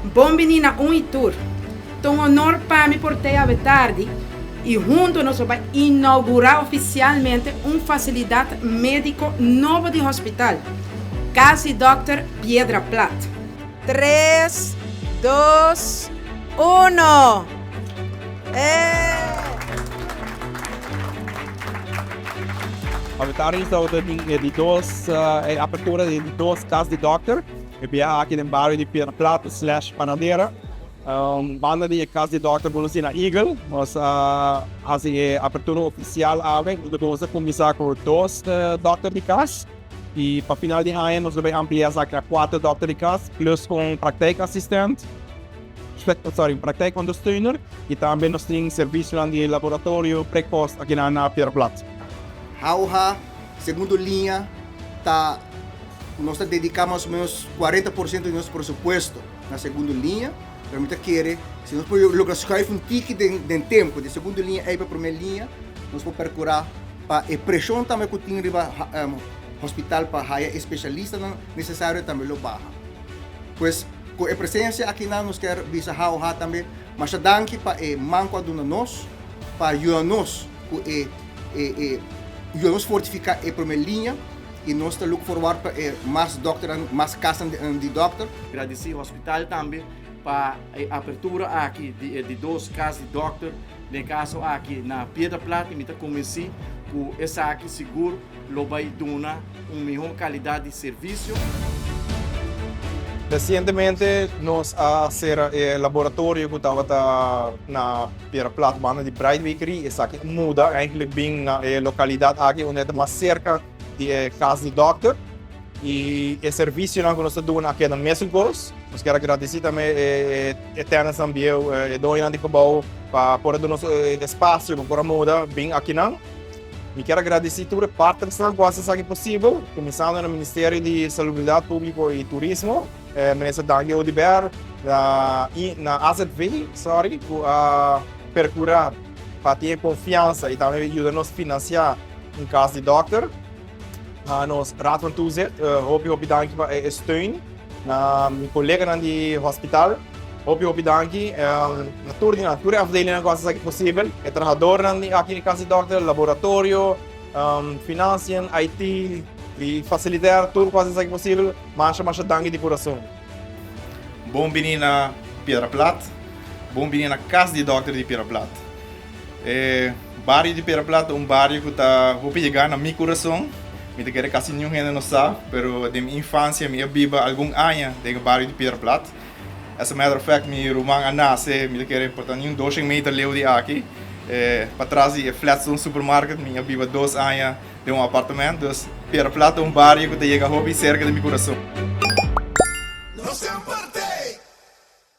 Bon bini na un y tur. Ta un honor pa mi por t'ey awe tardi y hunto nos lo bay inaugura oficialmente un facilidad medico nobo di hospital, Cas di Dòkter Piedra Plat. Tres, dos, uno! Eh! Awe tardi nos tabata tin e di dos e apertura di e di dos Cas di Dòkter. E biaha aki den bario di Piedra Plat slash Panadera. Banda di e kas di dòkter ku nos tin na Eagle, nos a hasi e apertura ofisial awe. Nos a kuminsá ku dos dòkter di kas i pa final di aña nos lo bai amplia esaki na kuater dòkter di kas plus un praktijkassistent, sorry, un praktijkondersteuner i tambe nos tin servisionan di laboratorio prekos akinan na Piedra Plat. Hauha, segundo liña ta nos ta dediká mas o menos 40% di nos presupuesto na segundo liña, pero mi ta kere si nos por logra schuif un tiki den den tempo di segundo liña ei pa primer liña, nos por percura pa e presion tambe cu tin riba hospital pa haya e specialistanan necesario tambe lo baha. Pues cu e presencia akinan nos kier bisa HOH tambe masha danki pa e man cu a duna nos pa yuda nos cu e e e yuda nos fortifica e primer liña. Y nos ta look forward pa e mas dokternan, mas kasnan di dokter. Gradisí hospital tambe pa e apertura aki di e di dos kas di dokter, den e kaso aki na Piedra Plat, i mi ta konvensí ku esaki sigur lo bai duna un mihó kalidat di servisio. Resientemente nos a sera e laboratorio ku tabata na Piedra Plat banda di Bright Bakery. Esaki a muda eigenlijk bin na e lokalidat aki unda e ta mas serka di e kas di dòkter i e servisionan ku nos ta duna a keda mesun kos. Nos kier a gradisí tambe e tenantsnan bieu, e doñonan di kobou pa por a duna nos e espasio pa por a muda bin akinan. Mi kier a gradisí tur e partnersnan ku hasi esaki posibel, kuminsando na Ministerio di Salubridat Públiko i Turismo, Minister Dangui Oduber, na AZV, sorry, ku a perkurá pa tin e konfiansa i tambe yuda nos finansiá Un kas di dòkter. Na nos Raad van Toezicht, hopi hopi danki pa e steun. Na mi koleganan di hospital, hopi hopi danki. Na tur di nan, tur e afdelingnan ku hasi esaki posibel. E trahadornan di aki di kas di dòkter, laboratorio, financiën, IT, di fasiliter, tur ku hasi esaki posibel. Masha masha danki di kurason. Bon bini na Piedra Plat, bon bini na kas di dòkter di Piedra Plat. E bario di Piedra Plat ta un bario ku ta hopi yegá na mi kurason. Mi ta kere kasi niun hende no sa, pero den mi infansia mi a biba algun aña den e bario di Piedra Plat. As a matter of fact, mi ruman a nase, mi ta kere por ta niun doshen meter leu di aki. Patras di e Flatstone Supermarket mi a biba dos aña den un apartement. Dus Piedra Plat ta un bario ku ta yega hopi serka di mi kurason.